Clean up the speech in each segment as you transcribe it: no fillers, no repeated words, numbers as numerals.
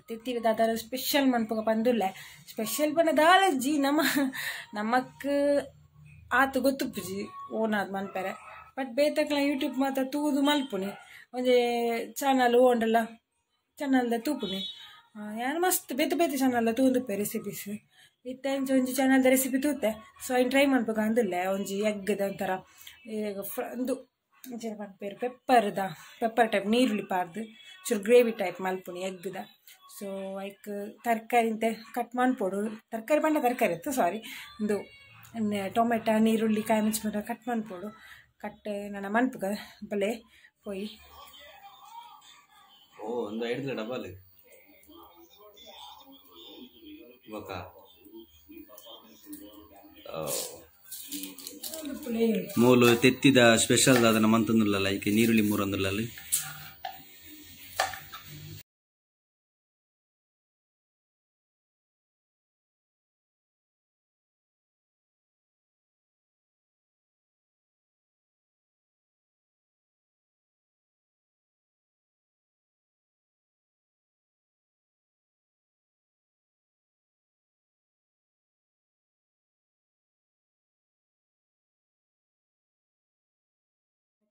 ತೆತ್ತಿದ ದಾದಾರ special ಮನ್ಪುಗ ಪಂದುಲ್ಲೆ special ಪಂಡ ದಾಲಜ್ಜಿ ನಮ್ಮ ನಮಕ್ ಆತು ಗೊತ್ತುಪ್ಪುಜಿ ಓನಾದ್ ಮನ್ಪೆರೆ ಬಟ್ ಬೇತಕ್ಲ ಯೂಟ್ಯೂಬ್ ಮಾತ ತೂದು ಮಲ್ಪುನಿ ಒಂಜಿ ಚಾನಲ್ ಓಂಡಲ್ಲ ಚಾನಲ್ದ ತೂಪುನಿ ಯಾನ್ ಮಸ್ತ್ ಬೇತೆ ಬೇತೆ ಚಾನಲ್ದ ತೂಂದುಪ್ಪೆ ರೆಸಿಪೀಸ್ ಇತ್ತೆ ಇಂಚ ಒಂಜಿ ಚಾನಲ್ದ ರೆಸಿಪಿ ತೂತೆ ಸೊ ಐನ್ ಟ್ರೈ ಮನ್ಪುಗ ಅಂದುಲ್ಲೆ ಒಂಜಿ ಎಗ್ಗದ ಒಂಥರ ಉಂದು ಇಂಚಿನ ಪನ್ಪೆರ್ ಪೆಪ್ಪರ್ದ ಪೆಪ್ಪರ್ ಟೈಪ್ ನೀರುಳ್ಳಿ ಪಾರ್ದು ಚೂರು ಗ್ರೇವಿ ಟೈಪ್ ಮಲ್ಪುನಿ ಎಗ್ಗದ ಸೊ ಐಕ್ ತರಕಾರಿ ಇಂತೆ ಕಟ್ ಮನ್ಪೊಡು ತರಕಾರಿ ಪಂಡ ತರಕಾರಿ ಇತ್ತು ಸಾರಿ ಉಂದು ಟೊಮೆಟೊ ನೀರುಳ್ಳಿ ಕಾಯಿ ಮಿರ್ಚಿ ಮಾತ ಕಟ್ ಮನ್ಪೊಡು ಕಟ್ ನನ್ನ ಮನ್ಪುಗ ಬಲೆ ಪೋಯಿ ಓ ಒಂದು ಐದು ಡಬಲ್ ಬೊಕ ಮೂಲು ತೆತ್ತಿದ ಸ್ಪೆಷಲ್ ದಾದನ ಮಂತಂದುಲ್ಲ ಲೈಕ್ ನೀರುಳ್ಳಿ ಮೂರೊಂದುಲ್ಲ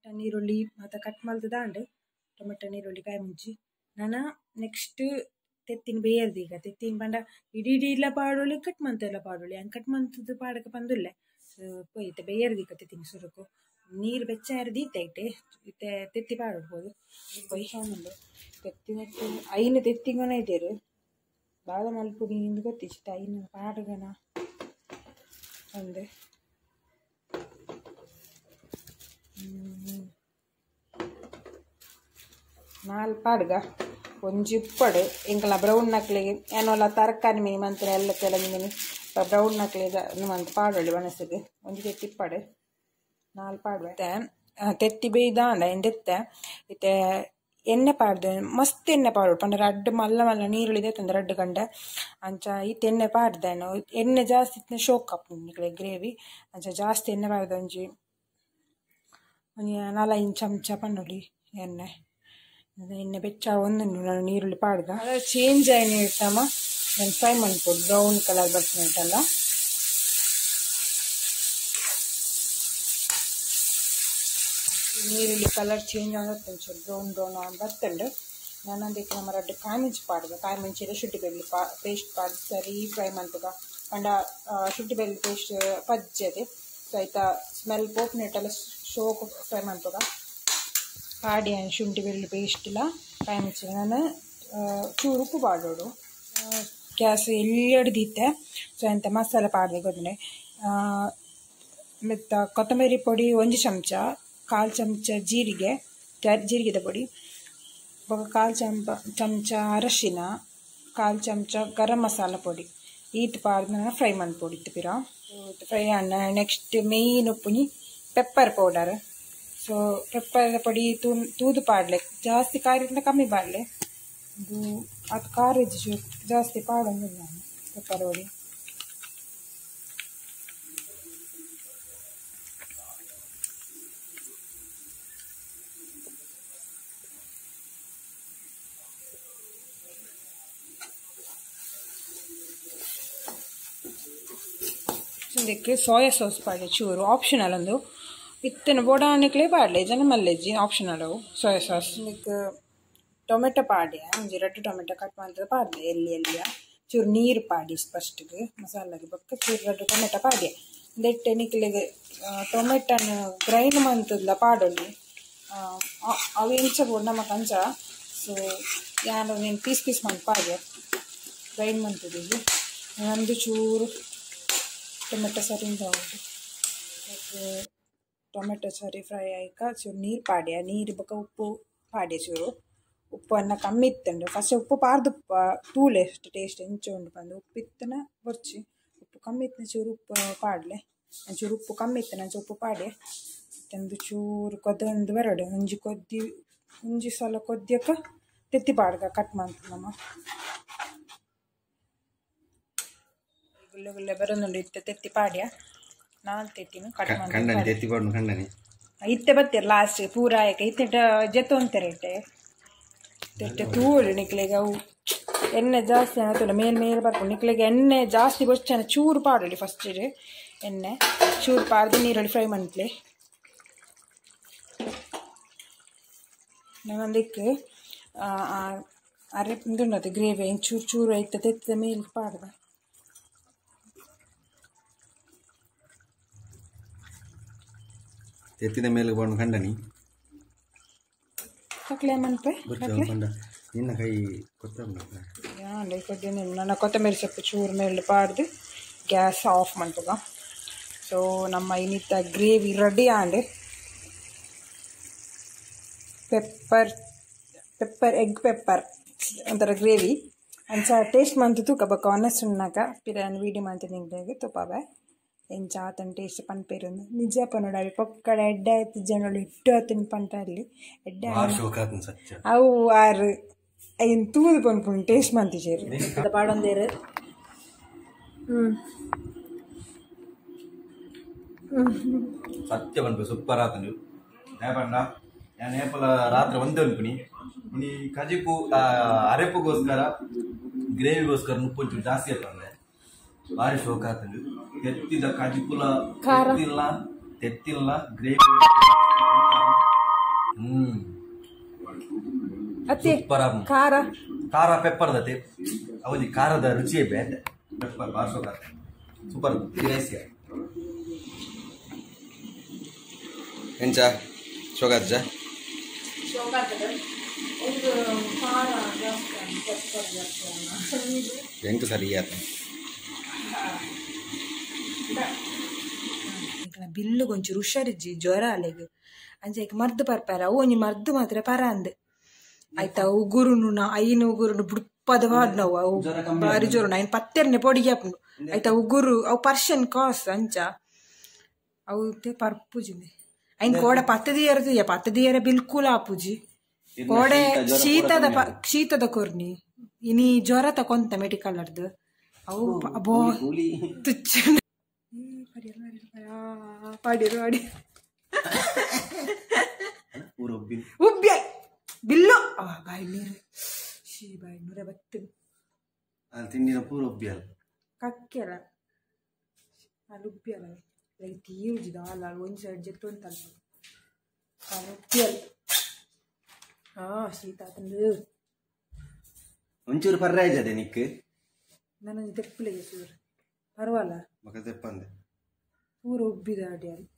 ನೀರುಳ್ಳಿ ಮತ್ತು ಕಟ್ ಮಲ್ತದಾಂಡ್ ಟೊಮೆಟೊ ನೀರುಳ್ಳಿ ಕಾಯಿ ಮುಂಚಿ ನಾನು ನೆಕ್ಸ್ಟ್ ತೆತ್ತಿನ ಬೇಯರ್ದು ಈಗ ತೆತ್ತಿನ ಪಂಡ ಇಡೀ ಇಡೀ ಇಲ್ಲ ಪಾಡೊಳಿ ಕಟ್ ಮಂತೆಲ್ಲ ಪಾಡೊಳಿ ಹಂಗೆ ಕಟ್ ಮಂತದ್ದು ಪಾಡಕ್ಕೆ ಪಂದುಲ್ಲೆ ಸೊ ಪೋಯಿ ಇತ್ತೆ ಬೇಯರ್ದು ಈಗ ತೆತ್ತಿನ ಸುರುಕು ನೀರು ಬೆಚ್ಚ ದೀತೆ ಇಟ್ಟೆ ಇತ್ತೆ ತೆತ್ತಿ ಪಾಡಬಹುದು ಪೊಯ್ ತೆತ್ತಿ ನೆಟ್ಟು ಐನು ತೆತ್ತಿಗೋನ ಇದ್ದೇರು ದಾದ ಮಲ್ಪುಡಿ ಇಂದು ಗೊತ್ತಿತ್ತು ಐನು ಪಾಡುಗನ ಒಂದೆ ನಾಲ್ ಪಾಡ್ಗ ಒಂಜಿ ಉಪ್ಪಡು ಎಂಕಲ ಬ್ರೌನ್ ನಕ್ಲಿಗೆ ಏನೋಲ ತರಕಾರಿ ಮೀನು ಮಂತ್ರ ಎಲ್ಲ ಕೆಲವು ಮೀನು ಬ್ರೌನ್ ನಕ್ಲಿಗೆ ಮಂತ್ ಪಾಡೊಳ್ಳಿ ಒಣಸಿಗೆ ಒಂಜಿ ತೆತ್ತಿ ಇಪ್ಪಡು ನಾಲ್ ಪಾಡುವೆ ತೆತ್ತಿ ಬೇಯ್ದಾಂಡ ಎಂದೆತ್ತೆ ಇತ್ತೆ ಎಣ್ಣೆ ಪಾಡ್ದು ಮಸ್ತ್ ಎಣ್ಣೆ ಪಾಡು ಪಂಡ ರಡ್ಡ್ ಮಲ್ಲ ಮಲ್ಲ ನೀರುಳ್ಳಿ ತಂದು ರಡ್ಡ್ ಗಂಡ ಅಂಚ ಇತ್ತೆ ಎಣ್ಣೆ ಪಾಡ್ದೇನು ಎಣ್ಣೆ ಜಾಸ್ತಿ ಇತ್ತು ಶೋಕ್ ಆಪುಂಡು ಗ್ರೇವಿ ಅಂಚ ಜಾಸ್ತಿ ಎಣ್ಣೆ ಪಾಡ್ದು ಒಂಜಿ ಒಂಜಿ ನಾಲೈದು ಚಮಚ ಪನ್ನೊಲಿ ಎಣ್ಣೆ ಎಣ್ಣೆ ಬೆಚ್ಚ ಒಂದುಂಡು ನಾನು ನೀರುಳ್ಳಿ ಪಾಡ್ದ ಚೇಂಜ್ ಆಯ್ನ ಇಟ್ಟಮ್ಮ ನಾನು ಫ್ರೈ ಮನ್ಪೊಡು ಬ್ರೌನ್ ಕಲರ್ ಬರ್ತಿನೈಟಲ್ಲ ನೀರುಳ್ಳಿ ಕಲರ್ ಚೇಂಜ್ ಆಗುತ್ತೆ ಒಂಚೂರು ಬ್ರೌನ್ ಬ್ರೌನ್ ಆಗಿ ಬರ್ತುಂಡು ನಾನು ಅದಕ್ಕೆ ನಮ್ಮ ರಡ್ಡ್ ಕಾಯಿ ಮಿರ್ಚಿ ಪಾಡ್ದು ಕಾಯಿ ಮಿರ್ಚಿ ಶುಂಠಿ ಬೆಳ್ಳುಳ್ಳಿ ಪೇಸ್ಟ್ ಪಾಡ್ದು ಸರಿ ಫ್ರೈ ಮನ್ಪುಗ ಪಂಡ ಶುಂಠಿ ಬೆಳ್ಳುಳ್ಳಿ ಪೇಸ್ಟ್ ಪಜ್ಜದೆ ಸೊ ಆಯ್ತಾ ಸ್ಮೆಲ್ ಪೋಪ್ನೆಟ್ಟೆಲ್ಲ ಶೋಕ್ ಫ್ರೈ ಮನ್ಪುಗ ಪಾಡಿ ಶುಂಠಿ ಬೆಳ್ಳುಳ್ಳಿ ಪೇಸ್ಟ್ ಇಲ್ಲ ಕಾಯಿ ಮಿರ್ಚಿ ನಾನು ಚೂರು ಉಪ್ಪು ಪಾಡೋಡು ಗ್ಯಾಸ್ ಎಲ್ಲಿ ದೀತೆ ಸೊ ಎಂತ ಮಸಾಲೆ ಪಾಡ್ದೆ ಗೊತ್ತುಂಡೆ ಮತ್ತು ಕೊತ್ತಂಬರಿ ಪೊಡಿ ಒಂಜಿ ಚಮಚ ಕಾಲು ಚಮಚ ಜೀರಿಗೆ ಜೀರಿಗೆದ ಪೊಡಿ ಬೊಕ ಕಾಲು ಚಮಚ ಅರಶಿನ ಕಾಲು ಚಮಚ ಗರಂ ಮಸಾಲ ಪೊಡಿ ಈತ್ ಪಾಡ್ದು ನಾನು ಫ್ರೈ ಮನ್ಪೊಡು ಇತ್ತು ಪಿರ ಫ್ರೈ ಅಣ್ಣ ನೆಕ್ಸ್ಟ್ ಮೇಯ್ನ್ ಉಪ್ಪುನಿ ಪೆಪ್ಪರ್ ಪೌಡರ್ ಸೊ ಪೆಪ್ಪರ್ ಪೊಡಿ ತೂದು ಪಾಡ್ಲೆ ಜಾಸ್ತಿ ಖಾರ ಇತ್ತಂಡ ಕಮ್ಮಿ ಪಾಡ್ಲೆ ಇದು ಅದು ಖಾರ ಇಜ್ಜಿ ಜಾಸ್ತಿ ಪಾಡೊಂದಿಲ್ಲ ನಾನು ಪೆಪ್ಪರ್ ಪೊಡಿ ಇದಕ್ಕೆ ಸೋಯಾ ಸಾಸ್ ಪಾಡ್ಲೆ ಚೂರು ಆಪ್ಷನಲ್ ಒಂದು ಇತ್ತನ ಬೋಡಾನಿಕ್ಲೆ ಪಾಡ್ಲೆ ಜನ ಮಲ್ಲೆಜ್ಜಿ ಆಪ್ಷನಲ್ ಅವು ಸೋಯಾ ಸಾಸ್ ಇದಕ್ಕೆ ಟೊಮೆಟೊ ಪಾಡ್ಯ ಒಂಜಿ ರಡ್ಡ್ ಟೊಮೆಟೊ ಕಟ್ ಮಲ್ತದ ಪಾಡ್ಲೆ ಎಲ್ಲಿ ಎಲ್ಲಿಯ ಚೂರು ನೀರು ಪಾಡಿ ಫಸ್ಟ್ಗೆ ಮಸಾಲೆಗೆ ಬೊಕ್ಕ ಚೂರು ರಡ್ಡ್ ಟೊಮೆಟೊ ಪಾಡ್ಯ ದೆಟ್ಟೆ ನಿಕ್ಲೆಗ್ ಟೊಮೆಟೊನ ಗ್ರೈಂಡ್ ಮಂತುದ್ಲ ಪಾಡೊಲಿ ಅವು ಇಂಚ ಬೋಡು ನಮಕ್ ಅಂಚ ಸೊ ಯಾನ್ ನೀನು ಪೀಸ್ ಪೀಸ್ ಮಂತ್ ಪಾಡ್ಯ ಗ್ರೈಂಡ್ ಮಂತುದಿಜ್ಜಿ ನಂದು ಚೂರು ಟೊಮೆಟೊ ಸರಿ ಉಂಡು ಟೊಮೆಟೊ ಸರಿ ಫ್ರೈ ಆಯ್ಕ ಚೂರು ನೀರು ಪಾಡ್ಯ ನೀರು ಬೊಕ ಉಪ್ಪು ಪಾಡ್ಯ ಚೂರು ಉಪ್ಪನ್ನು ಕಮ್ಮಿ ಇತ್ತುಂಡು ಫಸ್ಟ್ ಉಪ್ಪು ಪಾರ್ದು ತೂಲೆ ಅಷ್ಟು ಟೇಸ್ಟ್ ಎಂಚ ಉಂಡು ಪಂದು ಉಪ್ಪು ಇತ್ತನ ಬೊರ್ಚಿ ಉಪ್ಪು ಕಮ್ಮಿ ಇತ್ತಿನ ಚೂರು ಉಪ್ಪು ಪಾಡ್ಲೆ ಚೂರು ಉಪ್ಪು ಕಮ್ಮಿ ಇತ್ತನ ಅಂಚ ಉಪ್ಪು ಪಾಡ್ಯ ತಂದು ಚೂರು ಕೊದ್ದೊಂದು ಬರಡು ಒಂಜಿ ಕೊದ್ದಿ ಒಂಜಿ ಸಲ ಕೊದ್ಯಕ ತೆತ್ತಿ ಪಾಡ್ಗ ಕಟ್ ಮಂತ್ ನಮ್ಮ ಗುಲ್ಲೆ ಗುಲ್ಲೆ ಬರೋದುಂಡು ಇತ್ತೆ ತೆತ್ತಿ ಪಾಡ್ಯ ನಾಲ್ ತೆತ್ತಿನ ಕಟ್ ಕಂಡನಿ ತೆತ್ತಿ ಪಾಡು ಕಂಡನಿ ಇತ್ತೆ ಬತ್ತೀರ ಲಾಸ್ಟ್ ಪೂರ ಆಯ್ಕ ಇತ್ತೆ ಜೆತ್ತೊಂತಾರೆ ಇಟ್ಟೆ ತೆಟ್ಟೆ ತೂಳು ನಿಕ್ಲೆಗ್ ಅವು ಎಣ್ಣೆ ಜಾಸ್ತಿ ಆತುಂಡ ಮೇಲ್ ಮೇಲ್ ಬರ್ಪುಂಡು ನಿಕ್ಲೆಗ್ ಎಣ್ಣೆ ಜಾಸ್ತಿ ಬೊಚ್ಚನ ಚೂರು ಪಾಡೊಲಿ ಫಸ್ಟ್ ಎಣ್ಣೆ ಚೂರು ಪಾಡ್ದು ನೀರುಳ್ಳಿ ಫ್ರೈ ಮನ್ಪುಲೆ ನಾನೊಂದಿಕ್ ಅರೆ ಉಂದುಂಡತೆ ಗ್ರೇವಿ ಚೂರು ಚೂರು ಐತ ತೆತ್ತದ ಮೇಲ್ ಪಾಡ್ದ ತೆತ್ತಿದ ಮೇಲೆ ಪಾಡು ಕಂಡನಿ ತಕ್ಲೆ ಮನ್ಪೆ ನಿನ್ನ ಕೈ ಕೊತ್ತಂಬರಿ ನನ್ನ ಕೊತ್ತಂಬರಿ ಸೊಪ್ಪು ಚೂರು ಮೇಲೆ ಪಾಡ್ದು ಗ್ಯಾಸ್ ಆಫ್ ಮನ್ಪುಗ ಸೊ ನಮ್ಮ ಇನ್ನಿತ್ತ ಗ್ರೇವಿ ರೆಡಿ ಆಂಡ್ ಪೆಪ್ಪರ್ ಪೆಪ್ಪರ್ ಎಗ್ ಪೆಪ್ಪರ್ ಒಂಥರ ಗ್ರೇವಿ ಅಂಚ ಟೇಸ್ಟ್ ಮಂತು ತೂಕ ಬೊಕ್ಕ ಒನಸುಣ್ಣಾಗ ಪಿರನ್ ವೀಡಿಯೋ ಮಂತು ನಿಂಗೆ ತುಪಾವೆ ಎಂಚ ಆತನ ಟೇಸ್ಟ್ ಪನ್ಪೇರು ನಿಜ ಪನೋಡು ಅವಿ ಪೊಕ್ಕಡ ಎಡ್ಡೆ ಆಯ್ತು ಜನಗಳು ಇಟ್ಟು ಆತನ ಪಂಟ ಅಲ್ಲಿ ಎಡ್ಡೆ ಅವು ಆರು ಐನ್ ತೂದು ಪನ್ಪುಂಡು ಟೇಸ್ಟ್ ಮಂತಿಜೇರು ಪಾಡೊಂದೇರು ಸತ್ಯ ಪನ್ಪೆ ಸೂಪರ್ ಆತನು ಪಂಡ ನಾನು ಏಪಲ ರಾತ್ರಿ ಒಂದೇ ಅನ್ಪುನಿ ಇನಿ ಕಜಿಪು ಅರೆಪುಗೋಸ್ಕರ ಗ್ರೇವಿಗೋಸ್ಕರ ನುಪ್ಪು ಜಾಸ್ತಿ ಆತಂದೆ ಭಾರಿ ಶೋಕ ಆತಂದು ತೆತ್ತಿದ ಕಜಿಪುಲ ತೆತ್ತಿಲ್ಲ ತೆತ್ತಿಲ್ಲ ಗ್ರೇವಿ ಸೂಪರ್ ಖಾರ ಖಾರ ಪೆಪ್ಪರ್ ದತೆ ಅವಧಿ ಖಾರದ ರುಚಿಯೇ ಬೇರೆ ಪೆಪ್ಪರ್ ಭಾರಿ ಶೋಕ ಆತ ಸೂಪರ್ ರೈಸ್ ಎಂಚ ಶೋಕಾತ್ಜ ಎಂಕ್ ಸರಿ ಆತ ಬಿಲ್ಲು ಕೊಂಚೂರು ಹುಷಾರಿಜ್ಜಿ ಜ್ವರ ಅಲೆಗ್ ಅಂಚ ಐಕ್ ಮರ್ದು ಪರ್ಪಾರ ಅವು ಒಂಜಿ ಮರ್ದು ಮಾತ್ರ ಪರ ಅಂದ್ ಆಯ್ತಾ ಉಗುರುನು ಐನು ಉಗುರುನು ಬುಡ್ಪದ ವಾಡ್ನವು ಅವು ಬಾರಿ ಜ್ವರ ಐನ್ ಪತ್ತೆರ್ನೆ ಪೊಡಿಗೆ ಆಪುಂಡು ಆಯ್ತಾ ಉಗುರು ಅವು ಪರ್ಷನ್ ಕಾಸ್ ಅಂಚ ಅವು ಪರ್ಪುಜಿಂದೆ ಐನ್ ಕೋಡ ಪತ್ತದಿಯರ ತುಯ್ಯ ಪತ್ತದಿಯರ ಬಿಲ್ಕುಲ್ ಆಪುಜಿ ಕೋಡೆ ಶೀತದ ಶೀತದ ಕೊರ್ನಿ ಇನಿ ಜ್ವರ ತಕೊಂತ ಮೆಡಿಕಲ್ ಅರ್ದು ಅವು ಅಬೋ ತುಚ್ಚ ಪಾಡಿರು ಪಾಡಿ ಉಬ್ಬಿ ಬಿಲ್ಲು ಬಾಯಿ ನೀರು ಶೀ ಬಾಯಿ ನೂರ ಬತ್ತು ತಿಂಡಿನ ಪೂರ ಉಬ್ಬಿ ಅಲ್ಲ ಕಕ್ಕೆ ಅಲ್ಲ ಅಲ್ಲಿ ಉಬ್ಬಿ ಅಲ್ಲ ಲೈಕ್ ತೀರುಜಿದ ಅಲ್ಲ ಒಂದು ಸೈಡ್ ಜೆಟ್ಟು ಅಂತ ಅಲ್ಲ ಉಬ್ಬಿ ಅಲ್ಲ ಹಾ ಶೀತ ಆತಂದು ಒಂಚೂರು ಪರ್ರಾಯ್ಜದೆ ನಿಕ್ ನಾನು ತೆಪ್ಪಲಿಗೆ ಸೂರು ಪರವಲ್ಲ ಮಗ ತೆಪ್ಪಂದೆ ಪೂರ ಉಬ್ಬಿದ ಅಡಿ ಅಲ್ಲಿ